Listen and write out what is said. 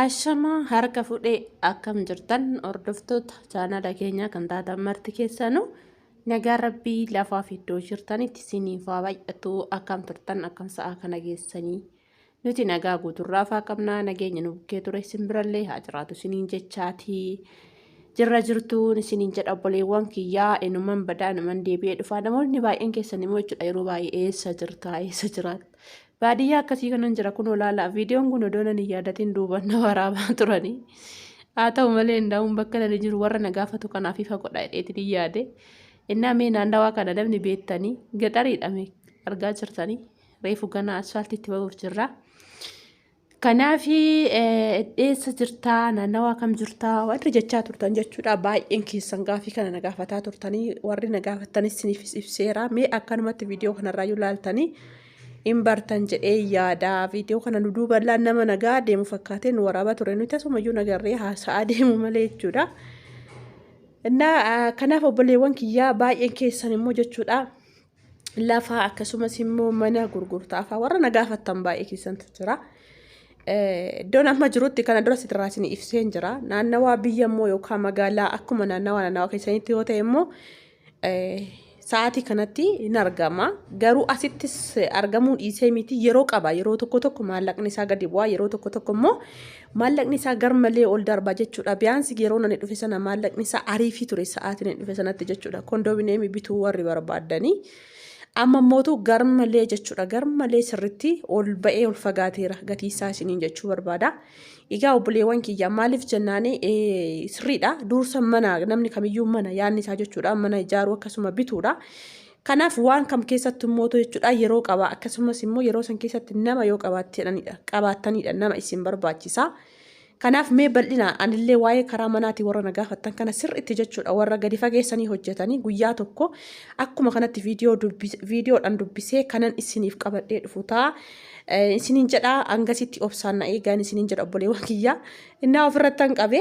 Ashama harka fudhee akkam jirtan hordoftoota chaanala keenyaa kan taatan marti keessanuu nagaa rabbii lafaaf iddoo jirtanitti isiniif haa baay'atu. Akkam turtan, akkam sa'aa kana geessanii? Nuti nagaa guuturraa faa qabnaa, nageenya nu bukkee ture isin birallee haa jiraatu isiniin jechaatii. Jirra jirtuun isiniin jedha obboleewwan kiyyaa. Inuman badaa, inuman deebi'ee dhufaa. Namoonni baay'een keessan immoo jechuudha yeroo baay'ee eessa jirtaa, eessa jiraatta? Baadiyyaa akkasii kanan jira kun olaala. Viidiyoon kun odoo nan hin yaadatin duuban na waraabaa turanii. Haa ta'u malee ndaa'uun bakka nani jiru warra na gaafatu kanaaf ifa godha jedheetiin hin yaade. Innaa mee naannawaa kana namni beektanii gaxariidha mee argaa jirtanii reefu ganaa asfaaltiitti bahuuf jirra. Kanaaf eessa jirtaa, naannawaa kam jirtaa warri jechaa turtan jechuudha. Baay'een keessan gaafii kana na gaafataa turtanii, warri na gaafattanis isiniifis ibseera. Mee akkanumatti viidiyoo kanarraa yoo ilaaltanii hin bartan jedhee yaada. Viidiyoo kana nu duuba illaan nama nagaa deemu fakkaatee nu waraabaa ture. Nuti tasumayyuu nagarree haasa'aa deemu malee jechuudha. Innaa kanaaf obboleewwan kiyyaa baay'een keessan immoo jechuudha lafa akkasumas immoo mana gurgurtaafaa warra na gaafattan baay'ee keessantu jira. Iddoon amma jirutti kana dura sitirraa isin ibseen jira. Naannawaa biyya immoo yookaan magaalaa akkuma naannawaa naannawaa keessanitti yoo ta'e immoo sa'aatii kanatti hin argama. Garuu asittis argamuu dhiisee miti, yeroo qaba. Yeroo tokko tokko maallaqni isaa gadi bu'a. Yeroo tokko tokko immoo maallaqni isaa garmalee ol darba jechuudha. Biyaansi yeroo nani dhufe sana maallaqni isaa ariifii ture sa'aatii nani dhufe sanatti jechuudha. Kondomineemii bituu warri barbaaddanii. Amma immootu garmalee jechuudha. Garmalee sirritti ol ba'ee ol fagaateera gatii isaa isiniin jechuu barbaada. Egaa obboleewwan kiyya, maaliif jennaani, sirriidha. Dursa mana, namni kamiyyuu mana yaadni isaa jechuudha. Mana ijaaruu akkasuma bituudha. Kanaaf waan kam keessatti immoo jechuudha yeroo qaba, akkasumas immoo yeroo san keessatti nama yoo qabaattanidha nama isin barbaachisa. Kanaaf mee bal'inaan anillee waa'ee karaa manaatii warra na gaafattan kana sirriitti jechuudha warra gadi fageessanii hojjetanii guyyaa tokko akkuma kanatti viidiyoodhaan dubbisee kanan isiniif qabadhee dhufu ta'a. Isiniin jedha, hangasitti obsaan na eegaan isiniin jedha obboleewwan kiyya. Innaa ofirratti han qabe.